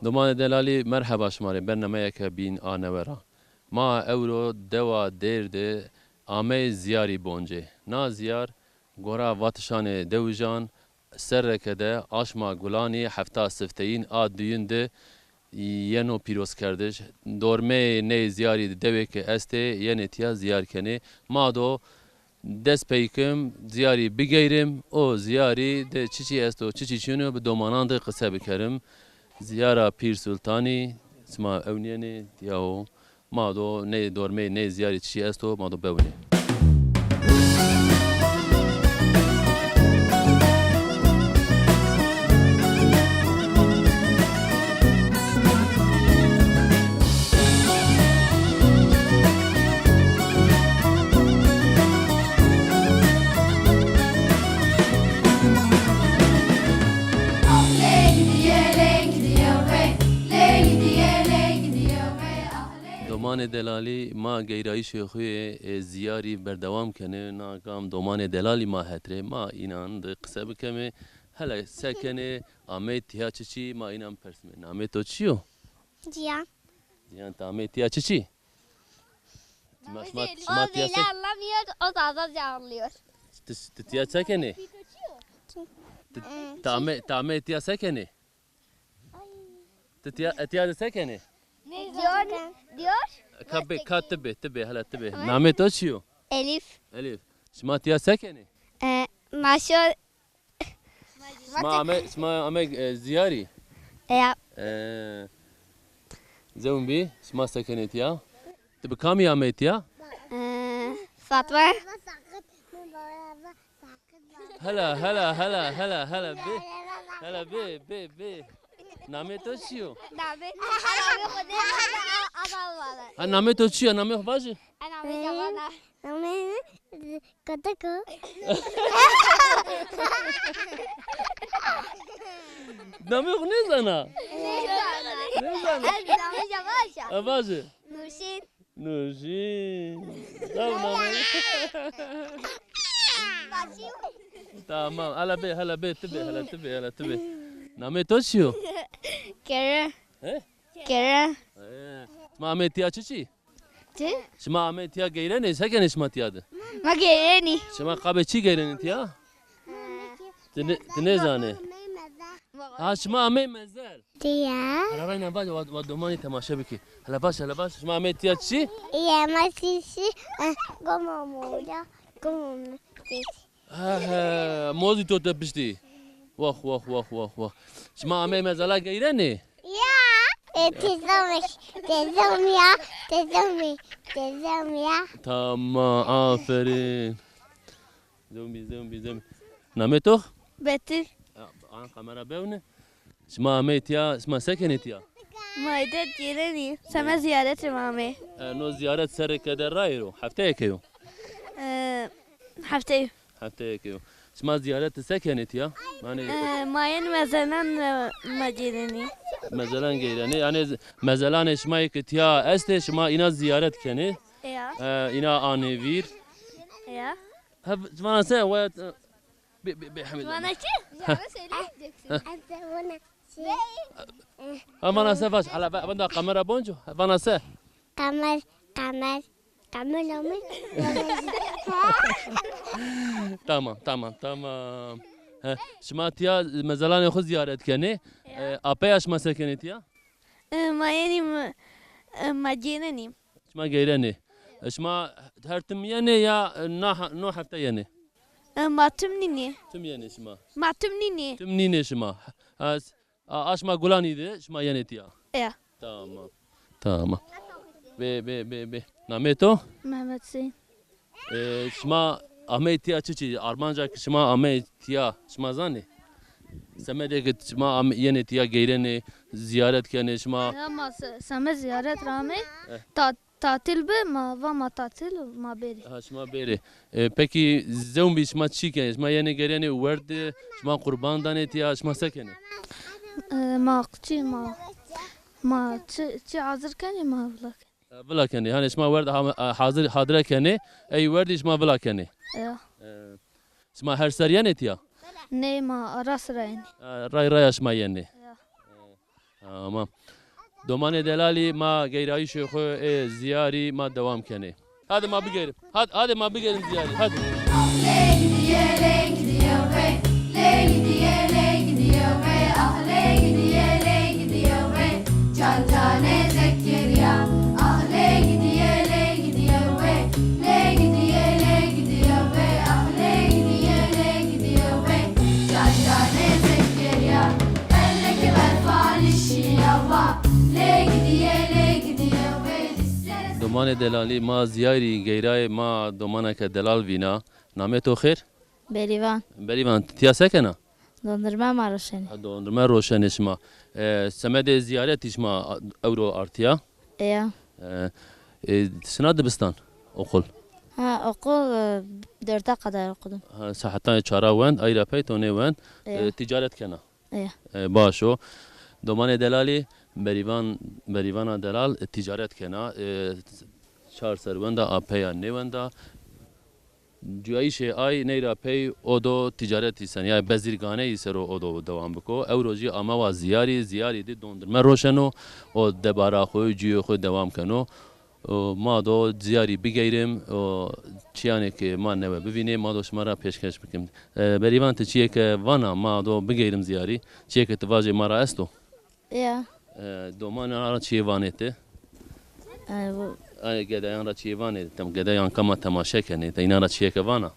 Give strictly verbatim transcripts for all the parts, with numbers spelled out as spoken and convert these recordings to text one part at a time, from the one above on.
Domanê delalî, merheba şima rê, bernameyeke bîn a newe ra. Ma ewro dewa Dêr de amey ziyarî boncê. Na ziyar gora vatişanê dewijan, serreke de aşma gulanî hefta sifteyîn a duyun de yeno pîrozkerdiş. Dormeyê ney ziyarî de dewê ke estê, yenê tiya ziyar kenê. Ma do dest pey kim, ziyarî bigeyrim, o ziyarî de çiçî esto, çiçî çin o, bi domanan de qise bikerim. Ziyara Pîr Sultanî, sima ewnîyenê, tiya o. Ma do nê dormeyê nê ziyarî çiçî esto, ma do bewnê. Domanê delalî, ma geyrayîşê xo yê, e, ziyarî berdewam kenê. Na gam domanê delalî ma het rê, ma înan de qise bikemê. Hele se kenê, amey tiya çiçî, ma înan persmê. Namê to çi yo? Cihan. Cihan, ti amey tiya çiçî? Şima, şima, şima tiya se... O bile anlamıyor, o da Azazca anlıyor. Ti, ti tiya se kenê? Ti, ti amey, ti amey tiya se kenê? Ti tiya, e, tiya de se kenê? Diyor, diyor. Ka bê, ka ti bê, ti bê, hele ti bê. Namê to çi yo? Elif. Elif. Şima tiya se kenê? E, maşo. Şima ame, şima ame, e, ziyarî? Ya. E, zewin bî, şima se kenê tiya? Ti bi kamî amey tiya? E, Fatma. Hela, hela, hela, hela, hela, bê. Hela, bê, bê, bê. Namê to çi yo? Namê, namê xo nêzana, a, a, a, a. Ha, namê to çi yo? Namê xo vaje. Namê Cemana. Namê Koteko. Namê xo nêzana? Nêzana. Nêzana. Ez namê Cemana. E, vaje. Nurşîn. Nurşîn. Tamam. Tamam. Hala bê, hala bê, ti bê, hala ti bê, hala ti bê. Namê to çi yo? Kere. He? Kere. He. Şima amê tiya çiçî? Ti? Şima amê tiya geyrenê, se kenê şima tiya de? Ma geyrenî. Şima qabê çi geyrenê tiya? Ti nê-, ti nêzanê? Ha, şima amey mezel. Tiya. Hele rayna vaj, wa, wa domanî temaşe bikî. Hele vaj, hele vaj, şima amey tiya çi? Ye, ma sisi, e, gomo mola, gomo me-, sisi. He, he, mozî to tepiştî. Wah, wah, wah, wah, wah. Şima amey mezela geyrenê? Ya, e, tezom, tezom ya, tezom, tezom ya. Tamam, aferin. Zewbî, zewbî, zewbî. Namê to? Betül. Ya, an kamera bewne. Şima amey tiya, şima se kenê tiya? Ma îde gêrenî. Seme ziyaretê ma amê. E, no ziyaret serreke de rayê ro? Hefteyeke yo? E, hefteyê. Hefteyeke yo. Şima ziyaret se kenê tiya? Yanî... E, ma yenî mezelan, e, ma gêrenî. Mezelan geyrenê. Yanî z-, mezelanê şima yê ke tiya estê, şima îna ziyaret kenê. Ya. E, îna anê vîr. Ya. Hev-, vana se, we, e, bê, bê, bê, Hemîd. Vana çi? Vana söyleyeceksin. Ha, vana se vaj, hala ve-, venda kamera bonco. Vana se. Kamer, kamer, kamer, kamer. Tamam, tamam, tamam. He, şima tiya mezelanê xo ziyaret kenê. Ya. E, apeya şima se kenê tiya? E, ma yenî mi-, e, ma gêrenî. Şima geyrenê. E, şima her tim yenê ya, e, na ha-, no hefte yenê? E, ma tim nînê. Tim yenê şima? Ma tim nînê. Tim nînê şima. Ha, s-, a, a şima gulanî de şima yenê tiya? Ya. Tamam. Tamam. Bê, bê, bê, bê. Namê to? Mehmet Hüseyin. E, şima amey tiya çiçî? Armanca ke şima amey tiya, şima zanê? Semedê ke şima am-, yenê tiya geyrenê, ziyaret kenê şima? Ya ma se-, seme ziyaret ra amey. Eh. Ta-, tatil bi, ma va ma tatil, ma bêrî. Ha, şima bêrê. E, pekî zewbî şima çi kenê? Şima yenê geyrenê werd de, şima qurban danê tiya, şima se kenê? E, ma çi, ma, ma çi, çi hazir kenê, ma vila kenê. E, vila kenê. Hanê şima werd ha-, e, hazir, hadre kenê, ey werdî şima vila kenê. Ya. E, şima her ser yenê tiya? Nê, ma ara sira yenê. E, ray raya şima yenê. Ya. E, Tamam. Domanê delalî, ma geyrayîşê xo ê ziyarî ma dewam kenê. Hadi ma bigeyrim. Hadi, hadi ma bigeyrim ziyarî. Hadi. Domanê delalî, ma ziyarî geyrayê, ma domaneke delal vîna. Namê to xêr? Berîvan. Berîvan, tiya se kena? Dondurma ma roşenê. Ha, dondurma roşenê şima. E, semedê ziyaretî şima ewro artiya? Eya. E, e, şina dibistan, okul? Ha, okul, e, dörde kadar okudum. Ha, saetanê çara wend, ayra pey to nêwend. Eya. E, ticaret kena? Eya. E, baş o. Domanê delalî, Berîvan, Berîvana delal, e, ticaret kena. E, çar ser wenda, apeya nêwenda. Cuyayîşê ay ney ra pey o do ticaretî sen, yanî bezirganeyî ser o, o do dewam biko. Ewro jî amewa ziyarî, ziyarî de dondurme roşeno, o debara xo, cuyê xo dewam keno. O ma do ziyarî bigeyrim, o çiyanê ke ma newe bivînê, ma do şima ra pêşkeş bikim. E, Berîvan, ti çiyê ke vana, ma do bigeyrim ziyarî, çiyê ke ti vajê ma ra esto? Ya. E, domanê ra çiyê vanê ti? E, bu- Ay, gedeyan ra çiyê vanê, tem gedeyan kama temaşe kenê, te înan ra çiyê ke vana?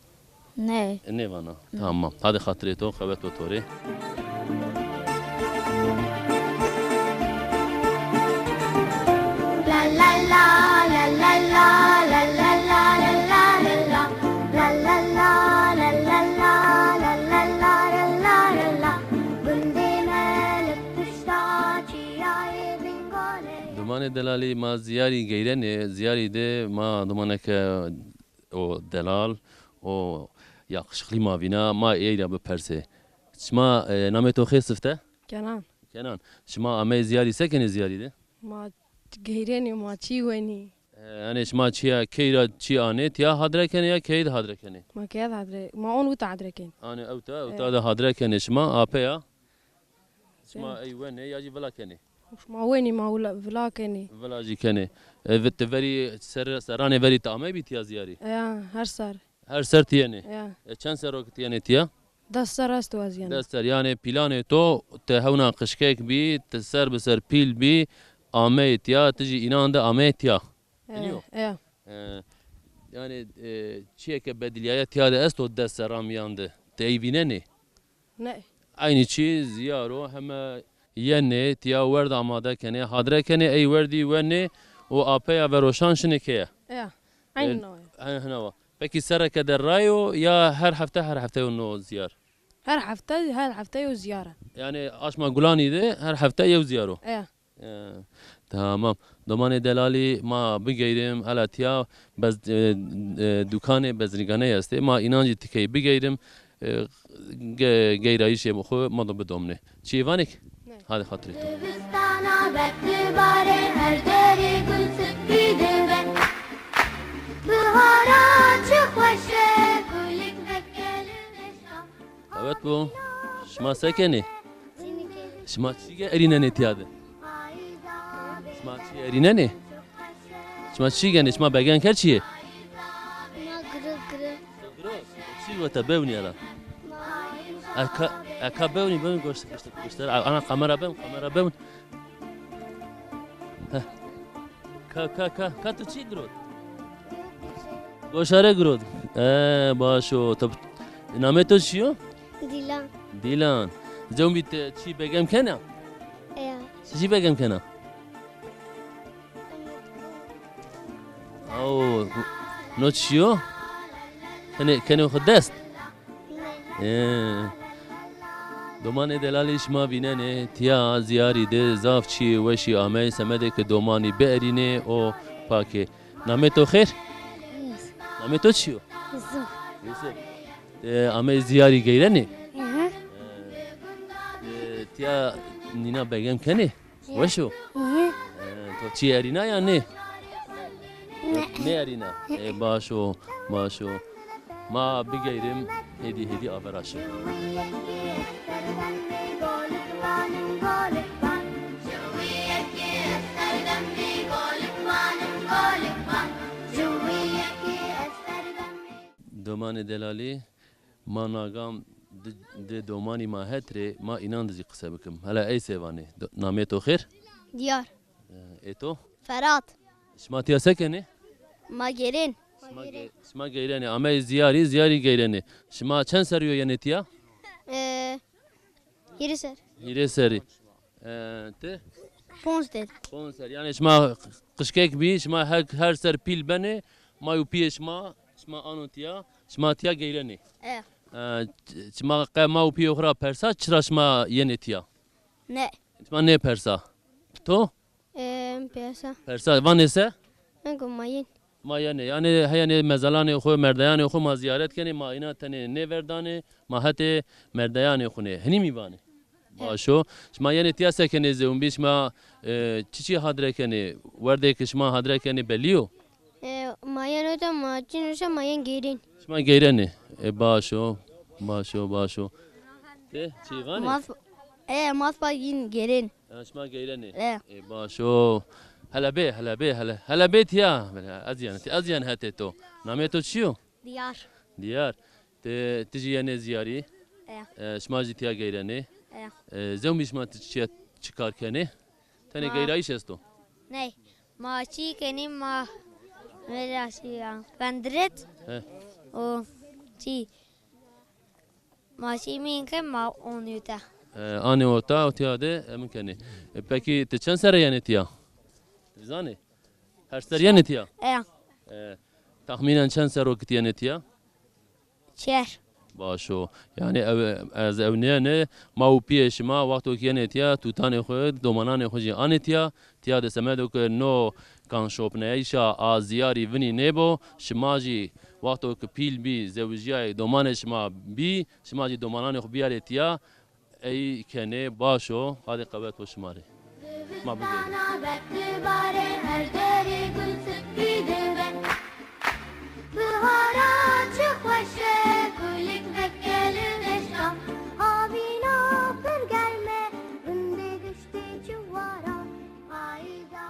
Ne. E, nêvana. Tamam. Hadi xatirê to, qewet o to rê. Domanê delalî, ma ziyarî geyrenê, ziyarî de ma domaneke o delal, o yakışıklı ma vîna, ma ey ra bipersê. Şima, e, namê to xêr sifte? Kenan. Kenan. Şima ameyê ziyarî, se kenê ziyarî de? Ma geyrenê, ma çî wenî. E, yanî şima çîya key ra çî anê, tiya hadre kenê ya key de hadre kenê? Ma key de hadre, ma on uta hadre kenê. Anê ewta, ewta de hadre kenê şima, apeya? Şima ey wenê ya jî vila kenê? Şima wenî ma vila, vila kenê. Vila jî kenê. E, vi-, ti verî ser-, serranê verî ti ameybî tiya ziyarî? Ya, her ser. Her ser ti yenê? Ya. E, çend serro ki ti yenê tiya? Des ser esto ez yenê. Des ser, yanî pîlanê to, ti hewna qijkek bî, ti ser bi ser pîl bî, ameyê tiya, ti jî înan de ameyê tiya. E, Nîyo? Ya. E, yanî, e, çiyê ke bedilîyaye tiya de esto des serran mîyan de? Ti ey vînenê? Ne. Eynî çî ziyar o, heme yenê, tiya werd amade kenê, hadre kenê, ey werdî wenê û apeya veroşan şinê keye. Ya. Eynî no ya. He, hina wa. Pekî serreke de rayo ya her hefte, her hefte yo no ziyar? Her hefte, her hefte yo ziyar a. Yanî aşma gulanî de her hefte yew ziyar o? Ya. E, tamam. Domanê delalî, ma bigeyrim, hela tiya bez-, e, e, dukanê bezirganeyî estê. Ma înan jî tikey bigeyrim, e, ge-, geyrayîşê xo ma do bidomnê. Çiyê vanê ki? Ne. Hadi xatirê to. Dibistana berf dibare, her derê gul sipî dibe. Bihara çi xweş e, gulik vekelî reşa. Evet bu. Şima se kenê? Şima çi ge-, erînenê tiya de? Şima çi erînenê? Şima çi genê? Şima begem ke çi yê? Ma giro, giro. Giro? Çi wete bewnî ela? Eka, eka bewnî, bewnî goşt, goşt, goşt. Ana kamera bewn, kamera bewn. Heh. Ka, ka, ka, ka tu çi girot? Goşare girot. E, baş o. Tab-, namê to çi yo? Dîlan. Dîlan. Cewbî ti çi begem kena? Ya. Çi begem kena? Aw, no çi yo? Kenê, kenê xo dest? Ee, domanê delalî şima vînenê, tiya ziyarî de zaf çîyê weşî amey, semedê ke domanî bierînê û pakê. Namê to xêr? Namê to çi yo? Yusuf. Yusuf. Ee, amey ziyarî geyrenê? Hı hı. Ee, tiya nîna begem kenê? Weş o? Hı hı. Ee, to çî erîna ya nê? Ne. Nêerîna. Ê, baş o, baş o. Ma bigeyrim, hêdî hêdî avera şi. Manê delalî, ma nagam di, di domanî ma het rê, ma înan di zî qise bikim. Hela ey se vanê? Do-, namê to xêr? Diyar. E, ê to? Ferhat. Şima tîya se kenê? Ma gêrên. Şima ge-, şima geyrenê. Ameyê ziyarî, ziyarî geyrenê. Şima çend serrî yo yenê tîya? E, hîrê ser. Hîrê serrî. E, ti? Ponc der. Ponc ser. Yanî şima qişkek bî, şima her, her ser pîl benê, may û pîyê şima, şima ano tîya, şima tîya geyrenê. E. E, ç-, şima qe ma û pîyê xwu ra persa, çira şima yenê tîya? Ne. Şima nêpersa. To? E, persa. Persa, vanê se? Ego ma yen. Ma yenê, yanî heyanê mezelanê xwu, merdeyanê xwu ma ziyaret kenê, ma îna tenê nêverdanê, ma hetê merdeyanê xwu nê. Hinî mî vanê? Baş o. Şima yenê tîya se kenê zewmbî, şima, e, çiçî hadre kenê? Werdê ke şima hadre kenê belî yo? E, ma yen ota, ma çin uşa, ma yen geyrin. Şima geyrenê. E, baş o, baş o, baş o. Ti çi vanê? Mas, e, mas pa yin geyrin. Ha, şima geyrenê. E. E, baş o. Hele bê, hele bê, hele. Hele bê tîya. Bele, ez yen, ez yen hetê to. Namê to çi yo? Diyar. Diyar. Ti, ti jî yenê ziyarî. E. E, şima jî tîya geyrenê. E. E, zewmî şima ti çi, çi kar kenê? Tenê geyrayîş esto? Ney. Ma çî kenî ma vera şîya. Vendiret. He. O çî. Ma şîmîn ke ma onî ota. E, anê ota, o tîya de emin kenê. E, pekî ti çend serre yenê tîya? Zanê? Her ser yenê tîya? E. E, tahmînen çend serro ki ti yenê tîya? Çer. Baş o. Yanî ew, ez ewnîyene, ma û pîyê şima wexto ki yenê tîya, tutanê xwu, domananê xwu jî anê tîya. Tîya de semedo ke no kanşopneyîşa a ziyarî vinî nêbo, şima jî wexto ke pîl bî, zewijîyayê, domanê şima bî, şima jî domananê xwu bîyarê tîya, ey kenê, baş o. Hadê qewet bo şima rê. Ma bigeyrin.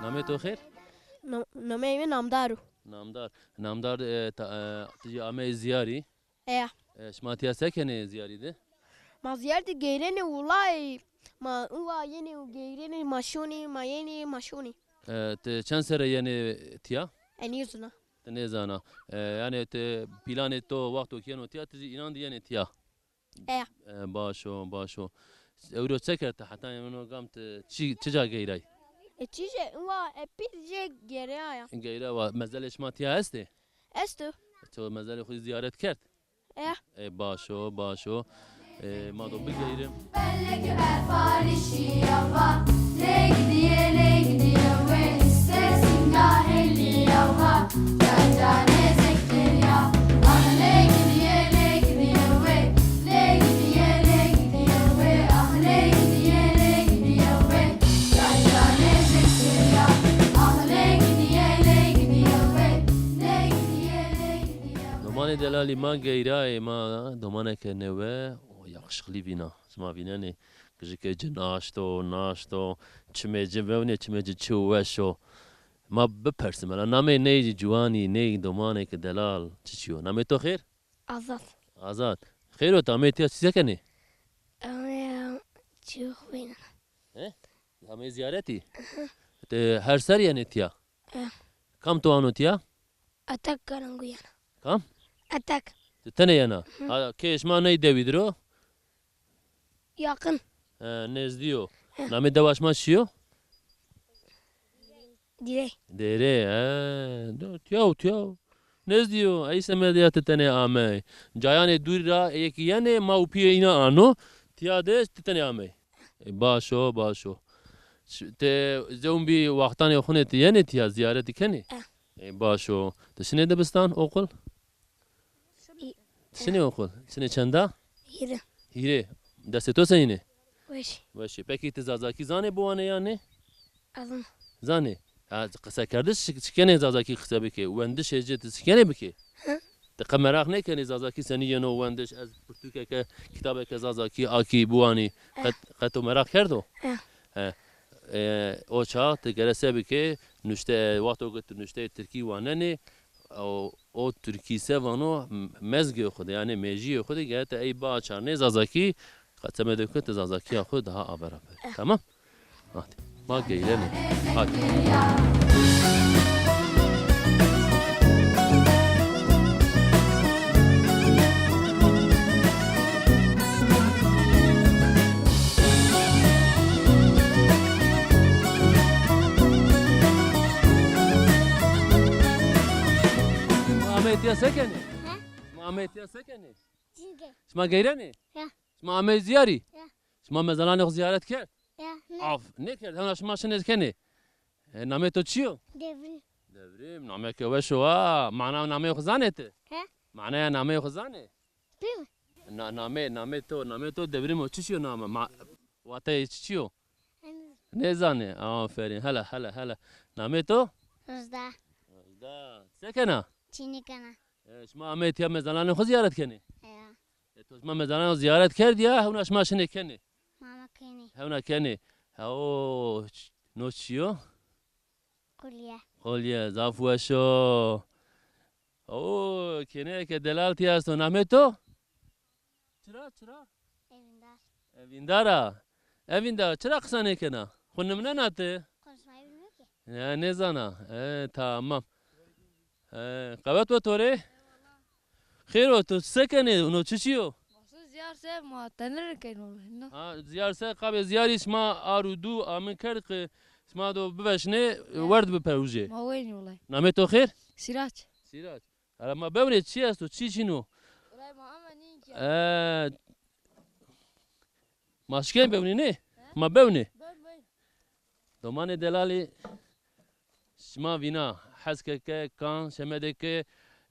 Namê to xêr? No-, nomeyê mi Namdar o. Namdar. Namdar, e, ta-, e, ti jî ameyê ziyarî? Eya. E, şima tîya se kenê ziyarî de? Ma ziyarî de geyrenê wulay. Ma uwa yenê û geyrenê, ma şonê, ma yenê, ma şonê. E, ti çend serre yenê tîya? E, nêzana. Ti nêzana. E, yanî ti planê to wexto ki yeno tîya, ti zî înan de yenê tîya? Eya. E, baş o, baş o. Ewro se kerd ti heta yeno gam ti çi, çi ca geyray? E, çi jê, uwa, e, pîl jê geyra ya. Geyra wa, mezelê şima tîya estê? Esto. To mezelê xwu ziyaret kerd? E. E, baş o, baş o. E, ma do bigeyrim. Domanê delalî ma geyrayê ma, domaneke newe, o yakışıklı vîna. Şima vînenê, kijikê ci naşto, naşto, çimê ci vewnê, çimê ci çi weş o. Ma bipersim, ela namê ney ciwanî, ney domaneke delal, çiçî yo? Namê to xêr? Azad. Azad. Xêr o, ti ameyê tîya çi se kenê? Ameyê çi xwînena. He? Ameyê ziyaretî? Ti her ser yenê tîya? He. Kam to ano tîya? Atak karangu yena. Kam? Atak. Ti tenê yena? Hı. Ha, kê şima ney dewî dir o? Yakın. He, nezdî yo. He. Namê dewa şima çi yo? Dêrê. Dêrê, he. Do, tiyaw, tiyaw. Nezdî yo. Ey semedî ya ti tenê amey. Cayanê dûrî ra ê ki yenê, ma û pîyê îna ano. Tîya de ti tenê amey. E, baş o, baş o. Ş-, ti zewmbî wextanê xwu nê ti yenê tîya, zîyaretî kenê? Eh. E, baş o. Ti şinê dibistan, okul? Ti şinê okul? Şinê çenda? Hîrê. Hîrê. Destê to senîn ê? Weş. Weş ê. Pekî ti zazakî zanê biwanê ya nê? Azan. Zanê. Ha, qisekerdiş çi, çi kenê zazakî qise bikê? Wendişê ci ti çi kenê bikê? Hı? Ti qe meraq nêkenê zazakî senî yeno wendiş, ez pirtûkeke, kitabeke zazakî akî biwanî, qe, qe to meraq kerdo? Hı. He. E, o çax ti gere se bikê, nuşte, wexto ke ti nuşteyê tirkî wanenê, O, o Tirkî se vano, m-, mezgê xwu de, yanî mejiyê xwu de, gere ti ey biaçarnê Zazakî, qe semedê ku ti Zazakiya xwu daha avera bikî. Tamam? Hadi. Ma geyrenê. Hadi. Ma ameyê tiya se kenê? He? Ma ameyê tiya se kenê? Çi ke? Şima geyrenê? Ya. Şima ameyê ziyarî? Ya. Şima mezelanê xwu ziyaret kerd? Ya, ne? Af, nêkerd. Hewna şima şinê kenê. E, namê to çi yo? Devrim. Devrim, nameyê ke weş o ha. Mana nameyê xwu zanê ti? He? Manaya nameyê xwu zanê? Pê mi? Na, namê, namê to, namê to Devrim o. Çi çi yo name? Ma, wateyê çi çi yo? Nêzanê. Aferîn. Hele, hele, hele. Namê to? Rızda. Rızda. Se kena? Çînî kena. E, şima ameyê tiya mezelanê xwu ziyaret kenê? Ya. E, to şima mezelanê xwu ziyaret kerdî ya, hewna şima şinê kenê? Mama kenê. Hewna kenê. Heo, ç-, no çi yo? Qulye. Qulye, zaf weş o. Oo, kêneyeke delal tîya esto. Namê to? Çira, çira? Evîndar. Evîndar a. Evîndar, çira qisa nêkena? Xwu nimnena ti? Konuşmayı bilmiyor ki. Ya, nêzana. E, tamam. E, qewet bo to rê. Xêr o, to se kenê? No çiçî yo? Ma şo ziyar se, ma tenir kenê wele. Ha, ziyar se, qabê ziyarî şima ar û du amin kerd ki şima do biveşnê, werd bipewjê. Ma weynî wele. Namê to xêr? Sîraç. Sîraç. Hele ma bewnê çi esto, çi çin o? Wele ma ama nîn ki. E, ma şikên bewnî nê? He? Ma bewnê. Bewn, bewn. Domanê delalî, şima vîna, Heskeke, Kan, semedê ke,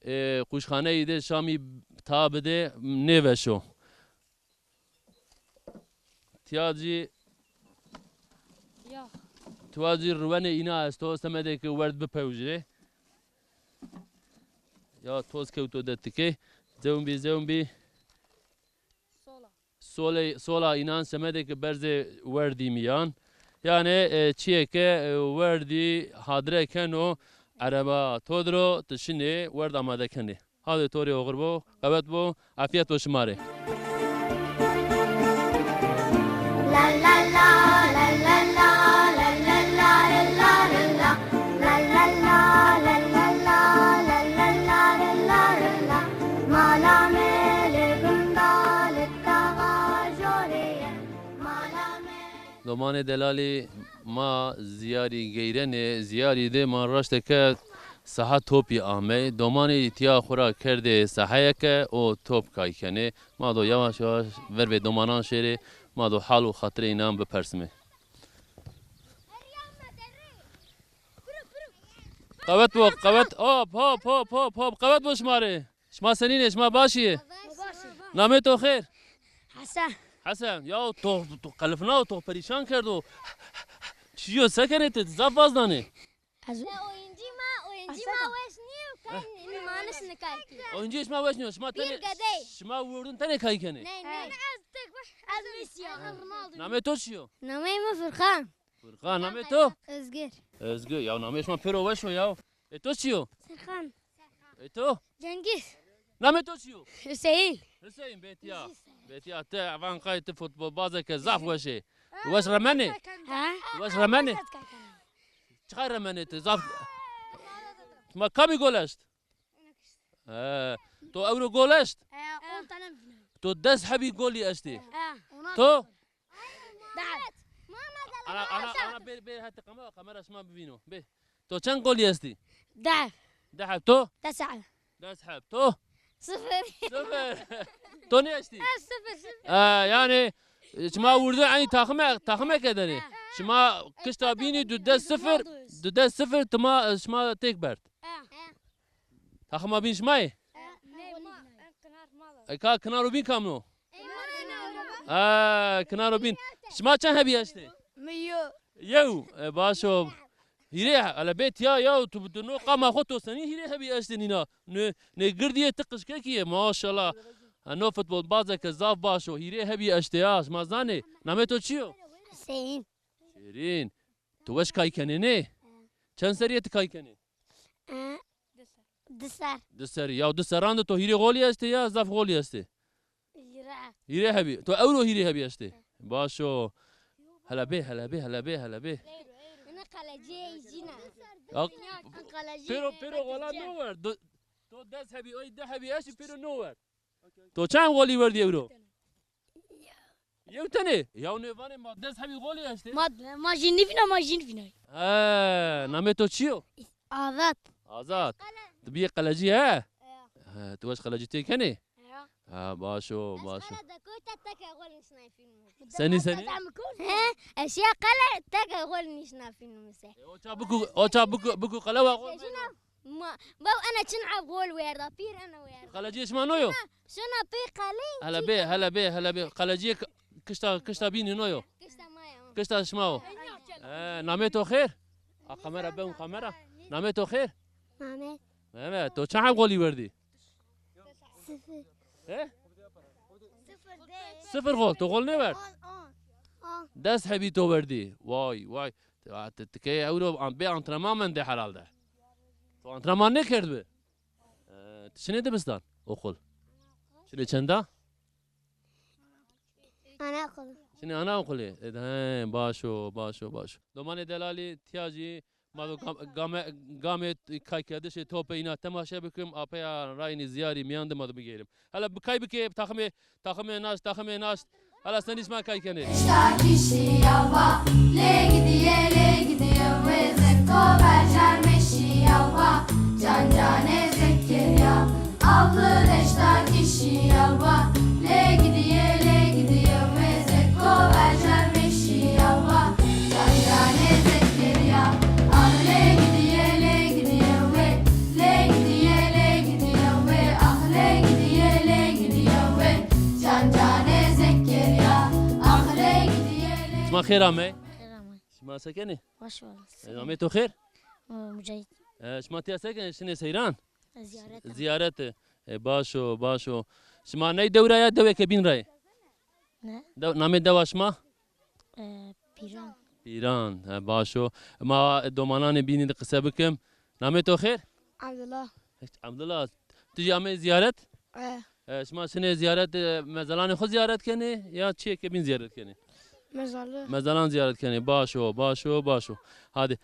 e, qûşxaneyî de şamî ta bidê, nêveş o. Tîya zî, ya, tîya zî riwenê îna esto, semedê ke werd bipewjirê. Ya toz kewto de tikê. Zewn bî, zewn bî. Sola. Solê, sola înan semedê ke berzê werdî mîyan. Yanî, e, çîyê ke, e, werdî hadre keno, ereba to dir o, ti şinê, werd amade kenê. Hadê to rê oxir bo, qewet bo, afîyet bo şima rê. Domanê delalî, ma ziyarî geyrenê, ziyarî de ma raşteke saha topî amey. Domanî tîya xwu ra kerdê sahayeke û top kay kenê. Ma do yavaş yavaş vervê domanan şêrê, ma do hal û xatirê înan bipersimê. Qewet bo, qewet, hop, hop, hop, hop, hop, qewet bo şima rê. Şima senîn ê, şima baş î? Namê to xêr? Hesen. Hesen, ya to, to qelifna û to perîşan kerdo. Çi yo, se kenê ti? Zaf vaz danê. Ez... Ya oyuncî ma, oyuncî ma weş nîyo, kay manîş nikay kî. Oyuncî şima weş nîyo, şima tenê, şima wurdin tenê kay kenê. Ney, ney. Ez tek baş, ez Messi ya. Ronaldo. Namê to çi yo? Nameyê mi Furkan. Furkan, namê to? Özgür. Özgür, ya namê şima pêro weş o ya. E to çi yo? Serkan. E to? Cengiz. Namê to çi yo? Hüseyin. Hüseyin, bê tiya. Bê tiya, ti evan qay ti futbolbazeke zaf weş ê. Weş remenê? Ha? Weş remenê? Çiqay remenê ti? Zaf. Ma kamî gol eşt? He. To ewro gol eşt? He, on tane mi? To des hebî golî eştê. He. To? Ana, ana, ana, bêr, bêr hetê kamera, kamera şima bivîno. Bê. To çend golî estî? Deh. Deh heb. To? Des heb. Des heb. To? Sıfır. Sıfır. To nêeştî? Ez sıfır, sıfır. E, yanî, e, şima wurdin eynî taxime, taximeke de nê. He. Şima kişta bînî du des sıfır, du des sıfır tima, e, şima têk berd. He. Taxima bîn şima yê? E, ney, ma, en kinar ma da. E, ka kinaro bîn kamno? E, kinaro bîn. Şima çend hebî eştê? Mi yew. Yew. E, baş o. Hîrê, hele bê tiya ya, tu, tu no qama xo to senî hîrê hebî eştê nîna. Nê, nê girdî yê ti qijkekî yê, maşallah. Ha, no futbolbazeke zaf baş o. Hîrê hebî eştê ya, şima zanê. Namê to çi yo? Hüseyin. Şêrîn. Tu weş kay kenê nê? Çend serî yê ti kay kenê? E, Di ser. Di serî. Ya di serran de to hîrê xolî estê ya zaf xolî estê? Hîrê. Hîrê hebî. To ewro hîrê hebî estê? Baş o. Hele bê, hele bê, hele bê, hele bê. Ina qalecîye jîna. Ya, pêro, pêro xola no werd. Do-, to des hebî, oy di hebî estê, pêro no werd. To çend xolî werdî ewro? Yew tenê? Ya nê vanê ma des hebî xolî estê. Ma, ma jî nîvîna, ma jî nîvînay. He, namê to çi yo? Azad. Azad. Tu bîyê qelecî he? Ya. He, tu weş qelecîtî kenê? Ya. Ha, baş o, baş o. Qele de koy te teke xol nîşnay fîlmî. Senî, senî? He, ez şiya qele teke xol nîşna fîlmî se. E, o ça biku, o ça biku, biku qelewa xol. Ma, baw ena çin ev xol werda, pîr ena werda. Xelecîyê şima no yo? Şuna, şuna pê qelî. Hele bê, hele bê, hele bê. Xelecîyê k-, kişta, kişta bînî no yo? Kişta ma yo. Kişta şima o. E, namê to xêr? A, kamera, ben kamera. Namê to xêr? Mehmet. Mehmet, to çend heb xolî werdî? Sıfır. He? Sıfır değil. Sıfır xol, to xol nêwerd? On, on. On. Des hebî to werdî. Vay, vay. Ti, ti, ti key ewro an-, bê antrenman mendê herhalde. To antrenman nêkerdbi? E, ti şinê dibistan, okul? Şinê çenda? Anaokulu. Şinê anaokulê? E, he, baş o, baş o, baş o. Domanê delalî, tiya jî ma do gam-, game-, gamê kaykerdişê topê îna temaşe bikim, apeya raynî ziyarî mîyan de ma do bigeyrim. Hele bi kay bikê, taximê, taximê naşt, taximê naşt. Hala senî şima kay kenê? Eşta kişîya va, lê gidîye, lê gidîye, wê zeko berjar meşîya va, can canê Zekeriya. Avli deşta kişîya va, lê gidîye, lê gidîye, wê zeko berjar meşîya va, can canê Zekeriya. Ah lê gidîye, lê gidîye, wê, lê gidîye, lê gidîye, wê, ah lê gidîye, lê gidîye, wê. Can canê Zekeriya, axirê gidîye lê. Şima xêr amey. Xêr amey. Şima se kenê? Baş ol. E, namê to xêr? E, Mücahit. E, şima tiya se kenê? Şinê seyran? E, ziyaret. Ziyaret. E, baş o, baş o. Şima ney dew ra ya dewê ke bîn ra yê? Ne? Dew, namê dewa şima? E, Pîran. Pîran. He, baş o. Ma domananê bînî de qise bikim. Namê to xêr? Abdullah. Abdullah. Tu jî ameyê ziyaret? E. E, şima şinê ziyaret, e, mezelanê xo ziyaret kenê ya çiyê ke bîn ziyaret kenê? Mezalı. Mezelan ziyaret kenê. Baş o, baş o, baş o. Hadi.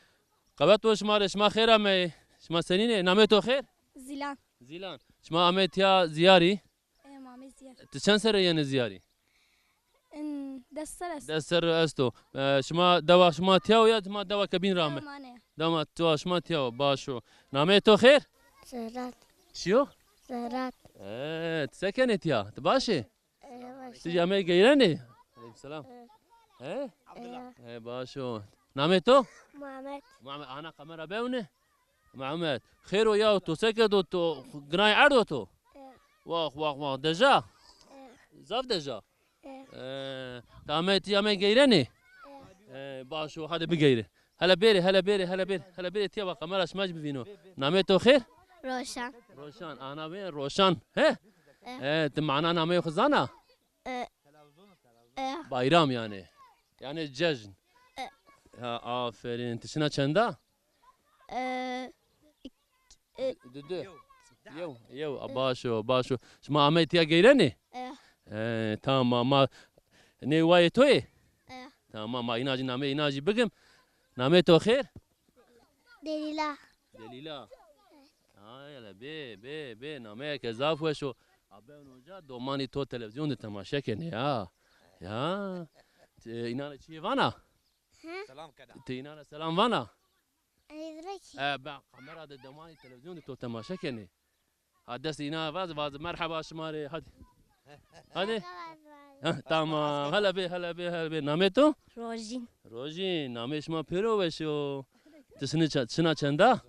Qewet bo şima rê, şima xêr ameyê. Şima senîn ê? Namê to xêr? Zîlan. Zîlan. Şima ameyê tiya ziyarî? E, ma ameyê ziyar. Ti çend serre yenê ziyarî? In, des serre esto. Des serre esto. E, şima dewa şima tiya o ya şima dewa ke bîn ra ame? Dewa ma ne. Dewa ma, dewa şima tiya o. Baş o. Nameyê to xêr? Serhat. Çi yo? Serhat. E, ti se kenê tiya? Ti baş ê? E, baş. Ti jî ameyê geyrenê? Aleyküm selam. E. He? Abdullah. E, baş o. Nameyê to? Muhammed. Muhammed, ana kamera bewne. Muhammed, xêr o ya, to se kerdo, to ginay erdo to? E. Wax, wax, wax, deja? E. Zaf deja? E. E, ti amey, ti amey geyrenê? E. E, baş o, hadi bigeyre. Hele bêrê, hele bêrê, hele bêrê, hele bêrê tiya va kamera şima jî bivîno. Namê to xêr? Roşan. Roşan, ana bê Roşan, he? E. E, ti mana nameyê xo zana? E. E. Bayram yanî. Yanî cejn. E. Ha, aferîn. Ti şina çenda? E, e. Di, di. Yew, yew. A, baş o, baş o. Şima amey tiya geyrenê? E. E, tamam. Ma nê wayê to yê? E. Tamam, ma îna jî nameyê îna jî bigim. Nameyê to xêr? Delîla. Delîla. Ay hele bê, bê, bê, nameyê ke zaf weş o. A, ben oca domanî to televîzyon de temaşe kenê ya. Ya. Ti înan rê çiyê vana? Hı? Selam kena. Ti înan rê selam vana? Ey, direkt. E, ben kamera de domanî televîzyon de to temaşe kenê. Ha, destê înan vaz, vaz, merheba şima rê, hadi. Hadi. Ha, tamam. Hele bê, hele bê, hele bê. Namê to? Rojîn. Rojîn, namê şima pêro weş o. Ti şinê ça-, şina çenda?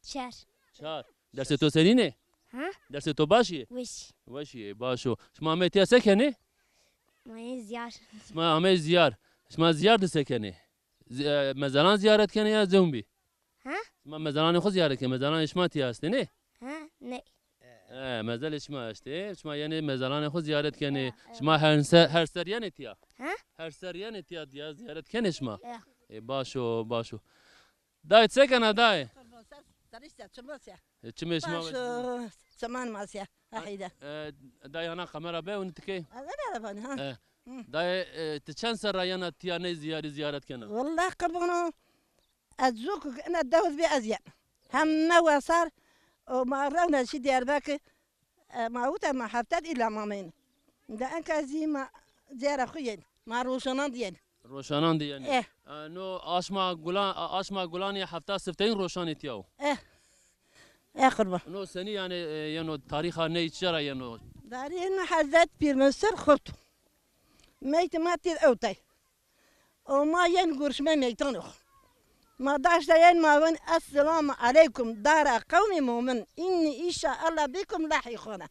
Çar. Çar. Dersê to senîn ê? Ha? Dersê to baş ê? Weş. Weş ê, baş o. Şima amey tiya se kenê? Ma yê ziyar. Şima amey ziyar. Şima ziyar de se kenê? Zi-, e, mezelan ziyaret kenê ya zewmbî? Ha? Şima mezelanê xo ziyaret kenê, mezelanê şima tiya estê, nê? Ha, ne. E, mezelê şima estê, şima yenê mezelanê xo ziyaret kenê. Ya, ya. Şima her se-, her ser yenê tiya? Ha? Her ser yenê tiya, tiya ziyaret kenê şima? Ya. E, baş o, baş o. Dayê, ti se kena dayê? Sarışta, çimasya. E, çimê şima. Baş, e, çiman masya. Ha, heyde. E, dayê ana kamera be, unu tikey. Ana beraber, ha. E. Hı. Dayê, e, ti çend serra yena tiya ney ziyarî ziyaret kena? Wallah qurban o. Ez zû ku ina dewz bî ez yen. Heme wesar, o ma rewna şî Diyarbekir, e, ma wita ma heftet îla ma meyne. De enka zî ma ziyara xu yen. Ma roşanan diyen. Roşanan diyen. Eh. E, no aşma gulan, a-, aşma gulanî hefta sifteyin roşanê tiya o. Eh. Eh, qurban. No senî yani, e, yeno tarîxa ney çi ra yeno? Darî eno Hezret Pîr Mesir Xurt. Meytê ma tî ewtay. O ma yen gurşme meytanê xo. Ma daşta yen ma ven, "Esselamu aleykum dara qewmî mumin, inni inşaallah bikum lahiqune."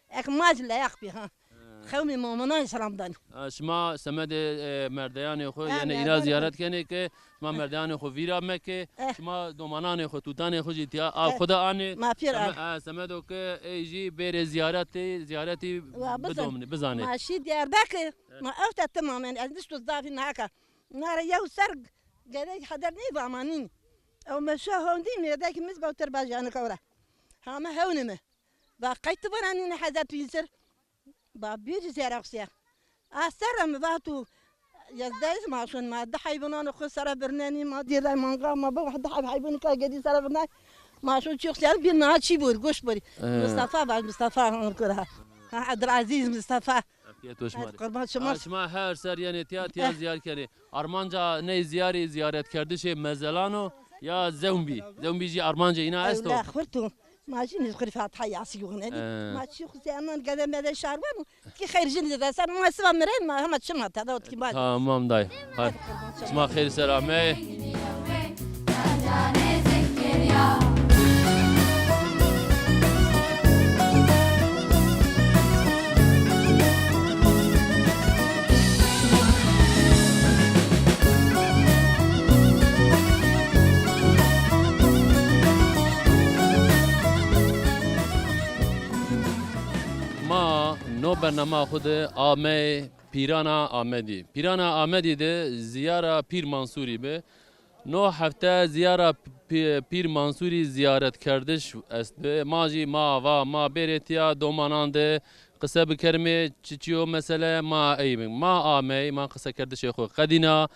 Ek ma zî leyeq bî ha. He. Qewmî muminan selam danî. Ha, şima semedê, e, merdeyanê xo, ha, yani îna merdeyanê xo ziyaret kenê ke şima merdeyanê xo vîra meke, eh, şima domananê xo, tutanê xo jî tiya av, eh, xo de anê. Ma pêr seme-, anê. Ha, semedo ke ey jî bêrê ziyaretê, ziyaretî bidomnê, bizanê. Ma şî Diyarbekir, eh, ma ewte timamên, ez nişto zafî naka. Na ra yew ser gerek heder ney va ma nîn. Ew meşa hondî mêrdekî miz bew tir bajanik ewra. Hame hewnî mi. Va qey ti vana nîne Hezret Pîr Mesir? Va bîr zerexsiya. A serre mi va tu yezdeyz ma şun ma di heywananê xo sere birnenî, ma dîrday manqa ma bi di heywanî ka gedî sere birnay. Ma şun çî xsiya bîr na çî bûr, goş bûrî. He. Mustafa va Mustafa hon kura. Ha, Abdulaziz Mustafa. Afiyet olsun. Hadi kurban şima. Ha, şima her ser yenê tiya, tiya, he, ziyaret kenê. Armanca ney ziyarî, ziyaretkerdişê mezelan o ya zewmbî? Zewmbî jî armanca îna esto? Ewla xurtu. Ma jî nizxurî Fatiha Yasî yûxnenî. He. Ma çî xu zeman gede mede şarwan o. Ki xeyr jî nizî resen. Ma siva miren ma hema çima tada o ki ma. Tamam dayı. Hadi. Şima xeyr ser amey. Ma no bernama xwu de amey Pîrana Amedî. Pîrana Amedî de ziyara Pîr Mansûrî bi. No hefte ziyara Pî-, Pîr Mansûrî ziyaretkerdiş est bi. Ma jî ma va, ma bêrê tiya domanan de qise bikerimê, çi çi yo mesele ma ey bin. Ma amey, ma qisekerdişê xwu qedîna,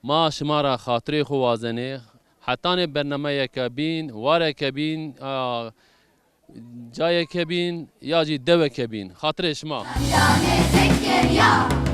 ma şima ra xatirê xwu wazenê. Hetanê bernameyeke bîn, wareke bîn, a, cayeke bîn ya jî deweke bîn. Xatirê şima. Yanê Zekeriya.